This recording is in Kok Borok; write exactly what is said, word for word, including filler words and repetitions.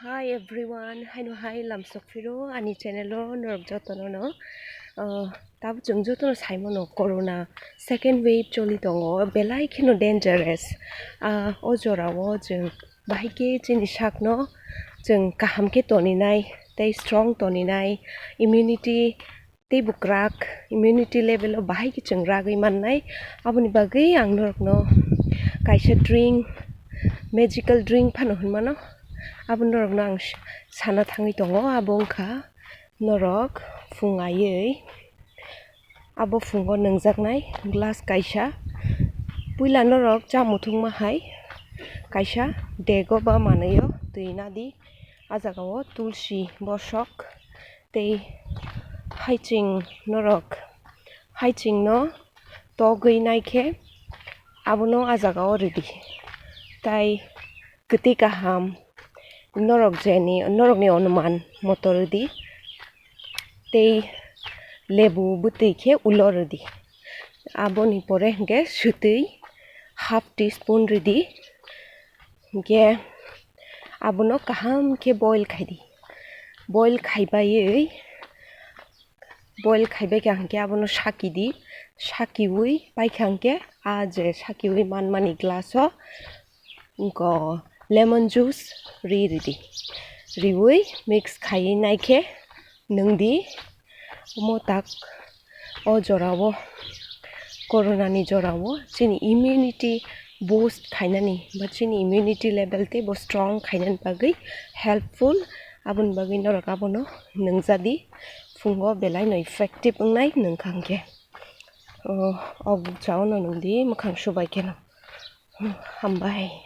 Hi everyone, haino hai lamsok phiro ani channel o norok jotono no. Uh, tabuk chwng jotono saimano corona second wave choli tongo, belai kheno dangerous. Ah, o jorao chwng bahai khe chini sakno chwng kaham khe toninai tei strong toninai, immunity teibo kwrak, immunity level o bahai khe chwng ragwi mannai. Aboni bagwi ang norokno kaisa drink, magical drink phano hwnmano, abo norokno ang s-, sana thangwi tongo. Abo wngkha norok phung aiwi abo phungo nwngjaknai glass kaisa. Puila norok cha muthungma hai kaisa dego ba manwi o twi nadi. A jagao tulsi bosok tei haiching norok haichingno togwi naikhe abono a jagao rwdi. Tai kwtwi kaham norok jeni norokni onuman moto rwdi tei lebu bwtwi khe ulo rwdi. Aboni pore hwnkhe swtwi half teaspoon rwdi. Hwnkhe abono kaham khe boil khaidi. Boil khaibaiwi, boil khaibai kha hwnkhe abono sakidi. Sakiwi paikha hwnkhe a je sakiwi manmani glass o wngkha lemon juice ri ridi. Riwi mix khaiwi naikhe nwngdi. Omo tak o jorao, corona ni jorao chini immunity boost khainani ba chini immunity level teibo strong khainani bagwi helpful. Aboni bagwi norok abono nwngjadi, phungo belaino effective wngnai nwngkha hwnkhe. O, o bukchaono nwngdi mwkhang subai kheno. Hambai.